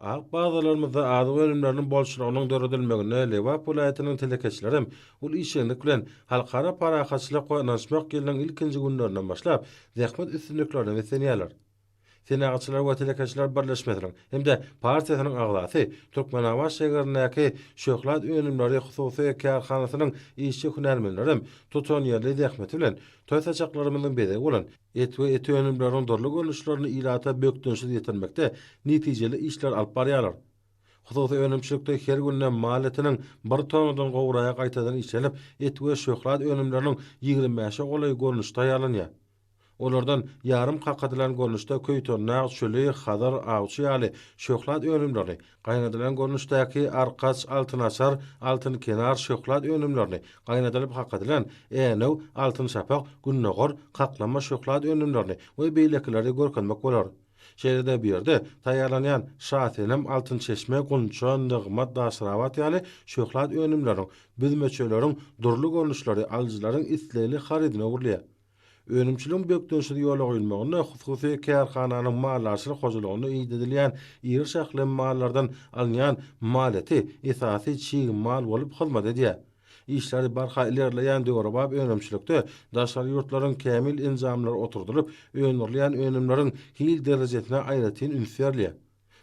Ak bazarlarymyzda azyk önümleriniň bolçulygynyň döredilmeginde Lebap welaýatynyň telekeçileri hem uly işjeňlik bilen Halkara parahatçylyk we ynanyşmak ýylynyň ilkinji günlerinden başlap zähmet üstünliklerine beslenýärler. Senagatçylar we telekeçiler birleşmesiniň hem-de partiýasynyň agzasy, Türkmenabat şägerindäki Şöhlat önümleri hususy kärhanasynyň işçi-hünärmenleri hem tutanýerli zähmeti bilen toý saçaklarymyzyň bezegi bolan et we et önümleriniň dürli görnüşlerini ilata bökdençsiz ýetirmekde netijeli işleri alyp barýarlar. Hususy önümçilikde her günde mal etiniň bir tonnadan gowragy gaýtadan işlenip, et we şöhlat önümleriniň 25-e golaý görnüşi taýýarlanýar. Olardan ýarym kakadylan görnüşde köýtendag, çöli, hazar, awçy ýaly şöhlat önümlerini, gaýnadylan görnüşdäki arkaç, altynaçar, altyn kenar şöhlat önümlerini, gaýnadylyp kakadylan änew, altyn şapak, gündogar, kaklama şöhlat önümlerini we beýlekileri görkezmek bolar. Şeýle-de bu ýerde taýýarlanýan Şasenem, Altyn çeşme, Gunça, Nygmat, Daşrabat ýaly şöhlat önümleriniň, büzmeçeleriň dürli görnüşleri alyjylaryň islegli harydyna öwrülýär. Önümçiligiň bökdençsiz ýola goýulmagynda hususy kärhananyň maldarçylyk hojalygynda idedilýän iri şahly mallardan alynýan mal eti esasy çig mal bolup hyzmat edýär. Işleri barha ilerleýän döwrebap önümçilikde daşary ýurtlaryň kämil enjamlary oturdylyp, öndürilýän önümleriň hil derejesine aýratyn üns berilýär.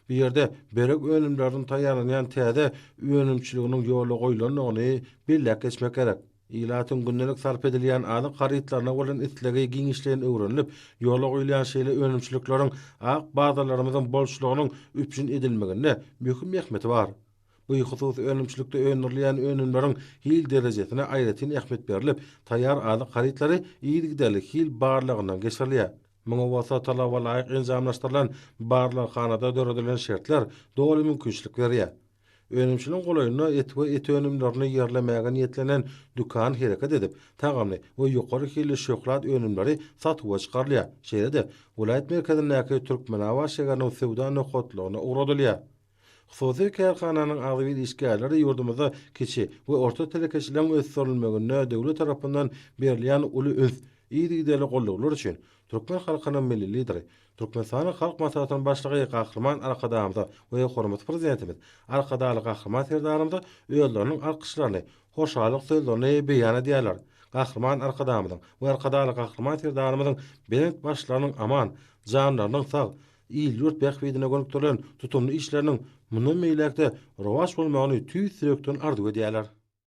Bu ýerde börek önümleriniň taýýarlanýan täze önümçiliginiň ýola goýlandygyny belläp geçmek gerek. Ilatyň gündelik sarp edilýän azyk harytlaryna bolan islegi giňişleýin öwrenilip, ýola goýulýan şeýle önümçilikleriň ak bazarlarymyzyň bolçulygynyň üpjün edilmeginde möhüm ähmiýeti bar. Bu hususy önümçilikde öndürilýän önümleriň hil derejesine aýratyn ähmiýet berlip, taýýar azyk harytlary yzygiderli hil barlagyndan geçirilýär. Muňa bolsa talaba laýyk enjamlaşdyrylan barlaghanada döredilen şertler doly mümkinçilik berýär. Önümçiligiň golaýynda et we et önümlerini ýerlemäge niýetlenen dükan hereket edip, tagamly we ýokary hilli şöhlat önümleri satuwa çykarylýar. Şeýle-de, welaýat merkezindäki Türkmenabat şägeriniň söwda nokatlaryna ugradylýar. Hususy kärhananyň agzybir işgärleri ýurdumyzda kiçi we orta telekeçiligiň ösdürilmeginde döwlet tarapyndan berilýän uly üns, yzygiderli goldawlar üçin türkmen halkynyň Milli Lideri, Türkmenistanyň Halk Maslahatynyň Başlygy Gahryman Arkadagymyza we hormatly Prezidentimiz Arkadagly Gahryman Serdarymyza özleriniň alkyşlaryny, hoşallyk sözlerini beýan edýärler. Gahryman Arkadagymyzyň we Arkadagly Gahryman Serdarymyzyň belent başlarynyň aman, janlarynyň sag, il-ýurt bähbidine gönükdirilen tutumly işleriniň mundan beýläk-de rowaç bolmagyny tüýs ýürekden arzuw edýärler.